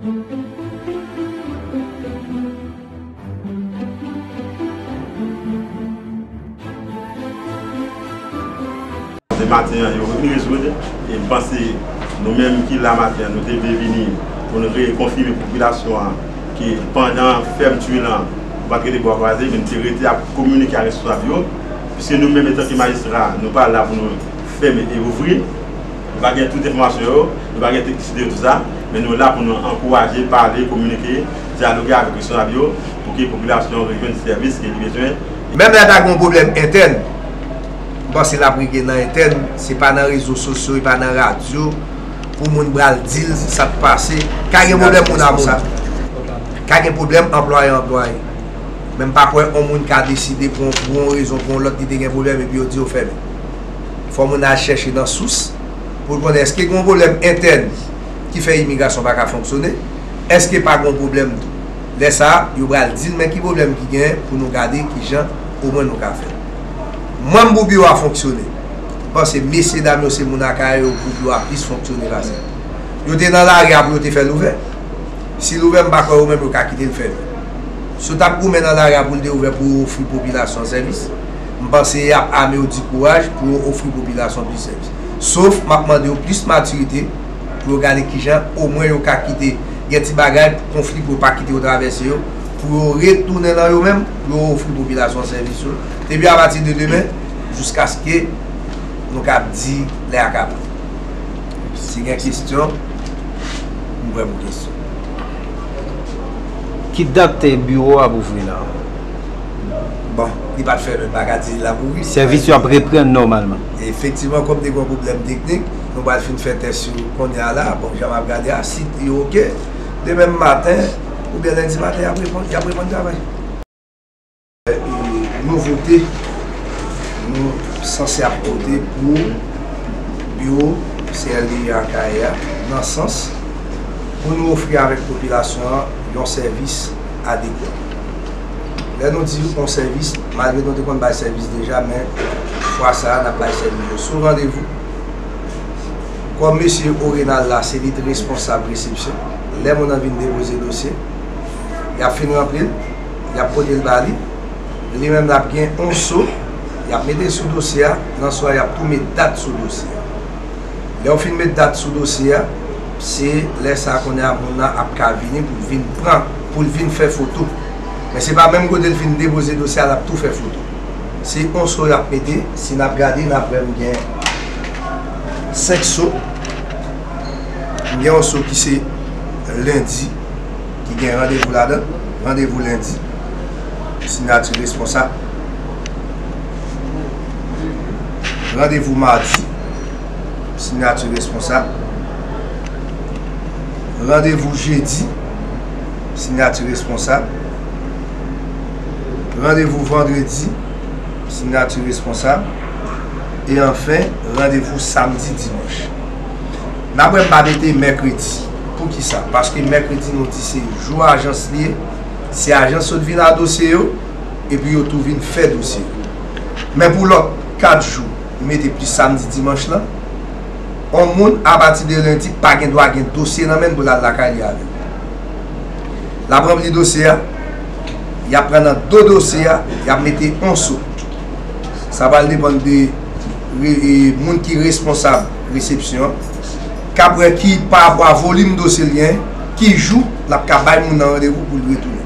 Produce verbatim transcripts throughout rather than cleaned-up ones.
Se maten an, yo vin rezoud, e m panse nou menm ki la maten an, nou te vle vini pou nou rekonfime popilasyon an ke pandan fèmti lan, nou pa t rete bwa kwaze, men nou te rete ap kominike ak responsab yo, piske nou menm, etanke majistra, nou pa la pou nou fèmen e ouvri. Nou pa gen tout enfòmasyon yo, nou pa gen teknisite yo, tout sa, men nou la pou nou ankouraje, pale, kominike, dyaloge avèk responsab yo, pou ke popilasyon an rejwenn sèvis ke li bezwen. Menm lè ta gen yon pwoblèm entèn, m panse l ap regle nan entèn, se pa nan rezo sosyo, e pa nan radyo, pou moun pral di l sa k pase. Ka gen pwoblèm moun a moun. Ka gen pwoblèm anplwaye anplwaye. Men m pa kwè yon moun ka deside pou yon, pou yon rezon, pou yon lòt, li te gen pwoblèm epi yo di yo fèmen. Fò moun al chèche nan sous pou l konnen èske gen yon pwoblèm entèn ki fè imigrasyon pa ka fonksyone, èske pa gen yon pwoblèm tou. Lè sa a, yo pral di n men ki pwoblèm ki genyen pou nou gade kijan omwen nou ka fè. Mwen, m pou biwo a fonksyone. M panse mesye dam yo se moun Akayè yo pou biwo a plis fonksyone pase. Yo te nan lari a pou yo te fè l ouvè. Si l ouvè, m pa kwè yo menm yo ka kite l fèmen. Si w t ap goumen nan lari a pou l te ouvè pou yo ofri popilasyon an sèvis, m panse y ap ame yo di kouraj pou yo ofri popilasyon an plis sèvis. Sof, m ap mande yo plis matirite pou yo gade kijan omwen yo ka kite gen ti bagay pou konfli pou yo pa kite yo travèse yo, pou yo retounen nan yo menm, pou yo ofri popilasyon an sèvis yo. Depi apati de demen, jiskaske nou kab di lè a ka bon. Si gen kesyon, m prè pou kesyon. Ki dat biwo a ap ouvri la? Bon, li pa t fèmen, m pa ka di l ap ouvri. Sèvis yo ap reprann nòmalman. Efektivman, kòm te gen yon pwoblèm teknik, nou pral fin fè tès yo kounye a la. Bon, jan m ap gade a, si yo oke, demen maten oubyen lendi maten, y ap reprann, y ap reprann travay. E, nouvote nou sanse ap pote pou biwo C L D I Akayè a, nan sans pou nou ofri avèk popilasyon an yon sèvis adekwa. Lè nou di yon sèvis, malgre nou te konn bay sèvis deja, men fwa sa a, n ap bay sèvis yo sou randevou. Kòm mesye Orenal la, se li k responsab resepsyon, lè moun nan vin depoze dosye, y ap fin ranpli l, y ap pote l ba li. Li menm l ap gen yon so, y ap mete sou dosye a, nan so a, y ap tou met dat sou dosye a. Lè yo fin met dat sou dosye a, se lè sa a kounye a moun nan ap ka vini pou l vin pran, pou l vin fè foto. Men se pa menm kote l fin depoze dosye a, l ap tou fè foto. Se yon so y ap mete, si n ap gade, n ap wè m gen senk so. M gen yon so ki se lendi, ki gen randevou ladan l, randevou lendi, siyati responsab. Randevou madi, siyati responsab. Randevou jedi, siyati responsab. Randevou vandredi, siyati responsab. E anfen, randevou samdi, dimanch. N ap wè m pa mete mèkredi. Poukisa? Paske mèkredi nou di se jou ajans li ye. Se ajans yo t vin a dosye yo, epi yo tou vin fè dosye yo. Men pou lòt kat jou, m mete plis samdi, dimanch lan, yon moun apati de lendi pa gen dwa gen dosye nan men l pou l al lakay li avè l. L ap ranpli dosye a, y ap pran nan do dosye a, y ap mete yon so. Sa pral depann de re- e, moun ki responsab resepsyon an, k ap wè ki, pa rapò a volim dosye l genyen, ki jou l ap ka bay moun nan randevou pou l retounen.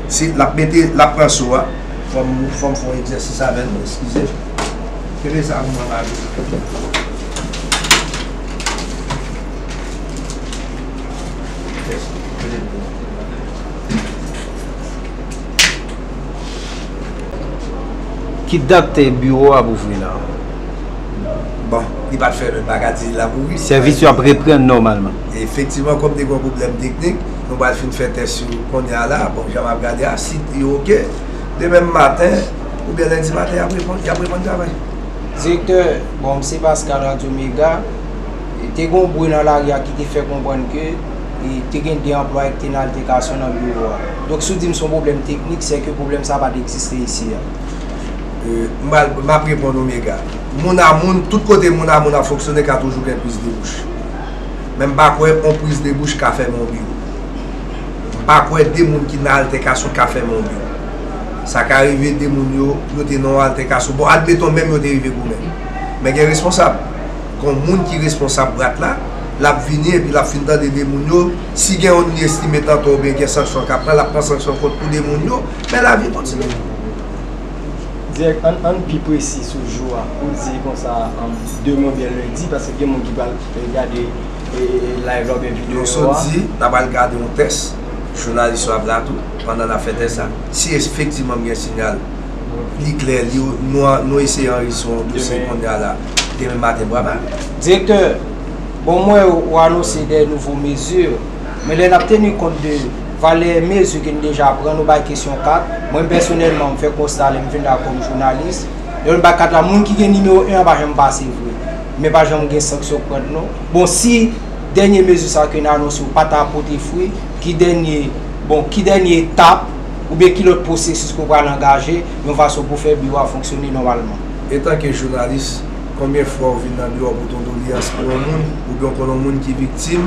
Se, l ap mete, l ap pran so a. Fò m, fò m fè yon egzèsis avè l, eskize. Kenbe sa pou mwen, Marie. Ki dat biwo a ap ouvri la? Bon, li pa t fèmen, m pa ka di l ap ouvri. Sèvis yo ap reprann nòmalman. Efektivman, kòm te gen yon pwoblèm teknik, nou pral fin fè tès yo kounye a la. Bon, jan m ap gade a, si yo oke, demen maten oubyen lendi maten, y ap reprann, y ap reprann travay. Direktè, bon, m se Pascal Randy Omega. E te gen yon bri nan lari a ki te fè konprann ke, e, te gen de anplwaye ki te nan altèkasyon nan biwo a. Donk, si w di m se yon pwoblèm teknik, sèke pwoblèm sa a pa t egziste isi a. E, m pral, m ap reponn Omega. Moun a moun, tout kote moun a moun ap fonksyone, ka toujou gen priz de bouch. Men m pa kwè yon priz de bouch ka fèmen yon biwo. Pa kwè de moun ki nan altèkasyon ka fèmen yon byen. Sa ka rive de moun yo, yo te nan yon altèkasyon. Bon, admeton menm yo te rive goumen. Men gen responsab. Gen moun ki responsab brat la, l ap vini epi l ap fin tande de moun yo. Si gen yon li estime t antò oubyen gen sanksyon k ap pran, l ap pran sanksyon kont pou de moun yo. Men lavi kontinye. Dirèk, ann, ann pi presi sou jou a. Ou di konsa, um, demen oubyen lendi, paske gen moun ki pral, eh, gade, eh, eh, eh, live la oubyen videyo a. Nou sot di, n a pral gade yon tès, jounalis yo ap la tou, pandan n ap fè tès la. Si efektivman gen siyal, li klè, li, nou, nou eseye anrejistre yon dosye kounye a la, demen maten, bra ba. Direktè, bon, m wè ou anonse de nouvo mezi, men lè n ap teni kont de valè mezi ke n deja pran, nou bay kesyon kat. Mwen pèsonèlman, m fè konsta lè m vin la kòm jounalis, lè nou bay kat la, moun ki gen nimewo en an pa janm pase vre. Men pa janm gen sanksyon k pran non. Bon, si dènye mezi sa ke n anonse yo pa ta pote fwi, ki dènye, bon, ki dènye etap oubyen ki lòt pwosesis ke w pral angaje yon fason pou fè biwo a fonksyone nòmalman? Etanke jounalis, konbyen fwa w vin nan biwo pou t yon doleyans pou yon moun, oubyen w konn yon moun ki viktim,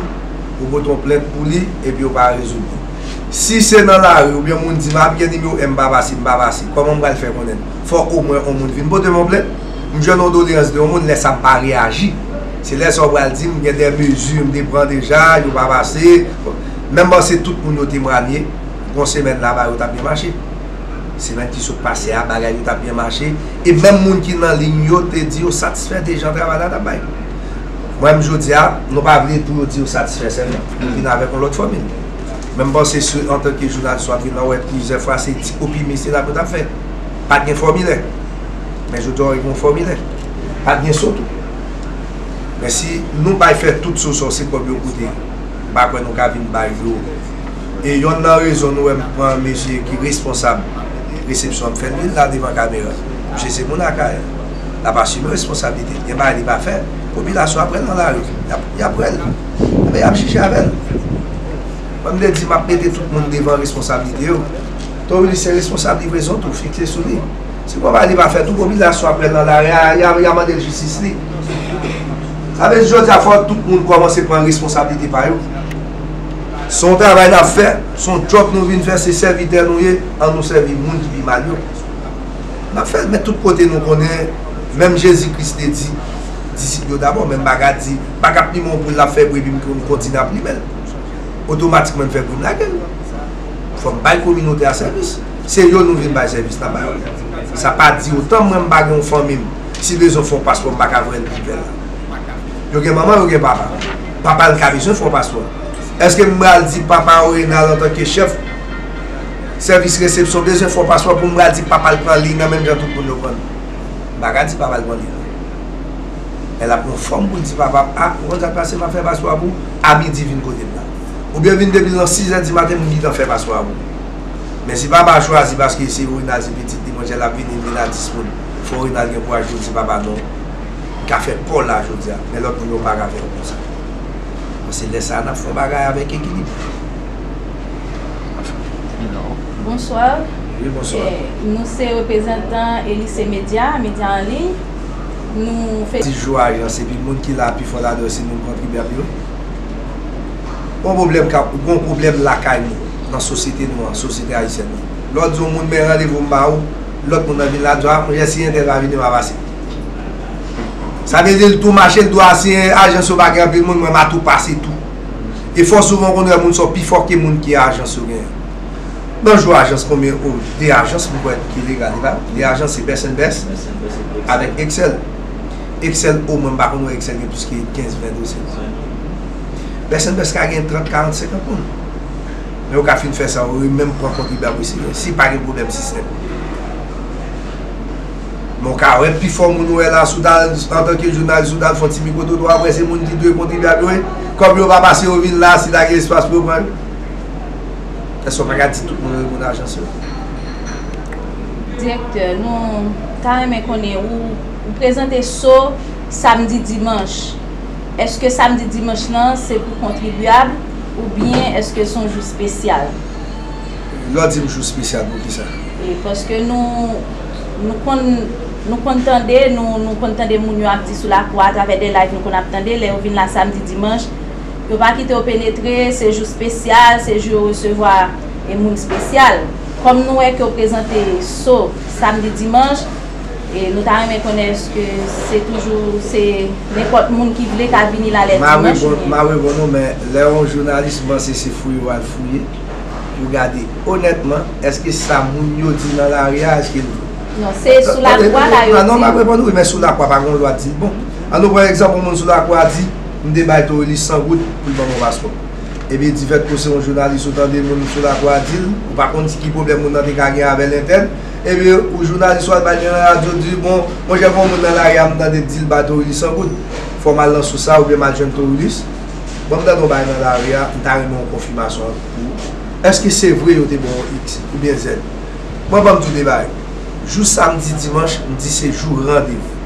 ou pote yon plent pou li, epi yo pa rezoud li? Si se nan lari, oubyen moun di m ap gen nimewo en m pa pase, m pa pase, kòman m pral fè konnen? Fò omwen yon moun vin pote m yon plent. M jwenn yon doleyans de yon moun, lè sa m pa reyaji. Se lè sa w pral di m gen de mezi m te pran deja, yo pa pase. Men m panse tout moun yo temwanye, gon semèn la ba yo t ap byen mache. Semèn ki sot pase a, bagay yo t ap byen mache. E menm moun ki nan liy yo te di yo satisfè de jan travay la t ap bay. Mwen menm jodi a, nou pa vle pou yo di yo satisfè sèlman. Nou vin avèk yon lòt fòmil. Men m panse si antanke jounalis w ap vin la, w wè plizyè fwa se ti kopi mesye la pou t ap fè. Pa t gen fòmilè. Men jodi a w gen yon fòmilè. Pa t gen so tou. Men si nou bay fè tout so sa se kòb yo koute, m pa kwè nou ka vin bay yo. E yonn nan rezon nou wè m pran mesye ki responsab resepsyon an, m fè l vin la devan kamera. Misye se moun Akayè. L ap asime responsablite l. Gen bagay li pa fè, popilasyon ap wè l nan lari. Y ap, y ap wè l. Enben, y ap jije avè l. Mwen m te di m ap mete tout moun devan responsablite yo. Tonwilis se responsab livrezon tou, fikse sou li. Si konpa li pa fè tou, popilasyon ap pran l nan lari a, y a, y a mande l jistis li. Sa vle di jodi a fò tout moun kòmanse pran responsablite pa yo. Se yon travay n ap fè, se yon djòb nou vin fè, se sèvitè nou ye, an nou sèvi moun ki pi mal yo. N ap fè l, men tout kote nou konnen, menm Jezi Kris te di disip yo dabò, men m pa ka di, m pa ka plimen yon poul l ap fè bri epi m kontinye ap plimen l. Otomatikman m fè bri m lage l. Fò m bay kominote a sèvis. Se yo nou vin bay sèvis, n ap ba yo l. Sa pa di otan mwen m pa gen yon fanmi m, si bezwen fè yon paspò m pa ka voye l vin fè l la. Yo gen manman, yo gen papa. Papa l ka bezwen fè yon paspò. Èske m pral di papa Renald antanke chèf sèvis resepsyon bezwen fè yon paspò pou m pral di papa l pran liy nan menm jan tout moun yo pran l? M pa ka di papa l pran liy nan. Men l ap gen yon fòm pou l di papa, a, ou konn sa k pase, m ap fè paspò a pou ou, a midi vin kote m la. Oubyen vin depi l nan sizè di maten, m gentan fè paspò a pou ou. Men si papa a chwazi paske se Renald se pitit li, mwen l ap vini, l vin a dis moun, fò Renald gen kouraj pou l di papa non. Ka fè pa w la jodi a, men lòt moun yo pa ka fè yo konsa. Bon, se lè sa a n ap fè yon bagay avèk ekilib. Bonswa. Wi, bonswa. Eh, nou se reprezantan Elice Media, medya an liy. Nou fè. Ti jou ajans, epi moun ki la pifò ladan yo se moun kontribyab yo. Gon pwoblèm k ap, gon pwoblèm lakay nou, nan sosyete nou an, sosyete ayisyèn nan. Lè w di yon moun men randevou m ba ou, lòt moun nan vin la di w, a, monchè, si entèl pa vini, m a pase. Sa vle di l tou mache, l tou asiyen, ajans yo pa gen anpil moun, mwen m a tou pase tou. E fò souvan w konn wè moun sa w pi fò ke moun ki ajans yo genyen. Nan jou ajans, konbyen, o, de ajans m kwè ki legal, e pa de ajans, se Best and Best avèk Excel. Excel, omwen m pa konn wè Excel gen plis ke kenz, ven dosye. Best and Best ka gen trant, karant, senkant moun. Men yo ka fin fè sa, yo menm pran kontribyab yo si, si pa gen pwoblèm sistèm. Men w ka wè pifò moun ou wè la, si w t al antanke jounalis, si w t al fè yon ti mikwo twotwa, w ap wè se moun ki dwe kontribyab yo ye. Kòb yo pa pase, yo vin la, si ta gen espas pou yo pran yo. Èske w pa ka di tout moun reponn ajans yo? Direktè, nou ta renmen konnen ou, ou prezante so samdi dimanch. Èske samdi dimanch lan se pou kontribyab oubyen èske se yon jou espesyal? Lè w di m jou espesyal, poukisa? E paske nou, nou konn, nou konn tande, nou, nou konn tande moun yo ap di sou lakou a, atravè de live nou konn ap tande, lè yo vin la samdi dimanch, Yo pa kite w penetre, se jou espesyal, se jou yo resevwa e moun espesyal. Kòm nou wè ke w prezante so samdi, dimanch, e nou ta renmen konnen èske se toujou, se nenpòt moun ki vle ka vini la lè dimanch oubyen? M a reponn ou, men lè yon jounalis panse se fouye w al fouye, pou gade onètman, èske sa moun yo di nan lari a, èske l vre? Non, se sou lakwa la yo di. Non, m ap reponn ou, men sou lakwa pa gen yon lwa di l bon. An nou pran egzanp, yon moun sou lakwa di, m te bay Torilis san goud pou l ban m yon paspò. Epi, difèt ke w se yon jounalis, ou tande moun sou lakwa di l, ou pa konn ki pwoblèm moun nan te ka gen avè l entèn. Epi, ou jounalis, ou al bay nan radyo, di, bon, monchè, gen yon moun nan lari a, m tande di l bay Torilis san goud. Fò m al nan sous sa, oubyen m al jwenn Torilis. Bon, m tande yon bagay nan lari a, m ta renmen yon konfimasyon pou ou. Èske se vre yo te ba w X oubyen Z? Mwen, ban m di w de bagay. Jou samdi, dimanch, m di se jou randevou.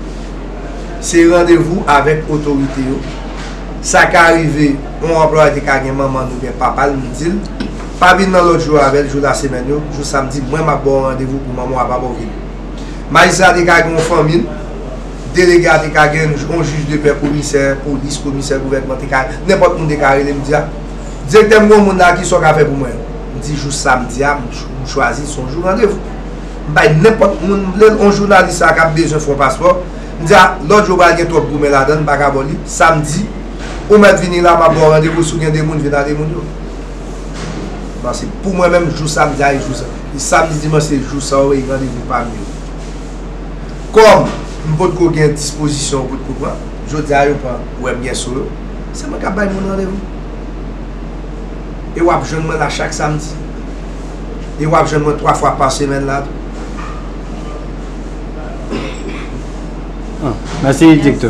Se randevou avèk otorite yo. Sa ka rive, yon anplwaye te ka gen manman l oubyen papa l, m di l, pa vin nan lòt jou avè l, jou lasemèn yo, jou samdi, mwen, m ap ba w randevou pou manman w a pa ba w vini. Majistra te ka gen yon fanmi l, delege a te ka gen yon jij de pè, komisè polis, komisè gouvènman, te ka, nenpòt moun te ka rele m di a, direktè, m gen yon moun la, kisa w ka fè pou mwen? M di jou samdi a, m ch-, m chwazi l, se yon jou randevou. M bay nenpòt moun m vle l, yon jounalis sa k ap bezwen fè yon paspò, m di a, lòt jou pral gen twòp goumen ladan l, m pa ka ba w li, samdi, ou mèt vini la, m ap ba w randevou, si w gen de moun, vin a de moun yo. Paske pou mwen menm, jou samdi a, e jou sa, e samdi, dimanch, se jou sa yo, e randevou pa m yo. Kòm m potko gen dispozisyon yo potko pran, jodi a yo pran, ou wè m gen so yo, se mwen k ap bay moun randevou. E w ap jwenn mwen la chak samdi. E w ap jwenn mwen twa fwa pa semèn la tou. Ah, mèsi, direktè.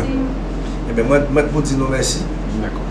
Ebyen, mwen, mwen pou di nou mèsi. Dakò.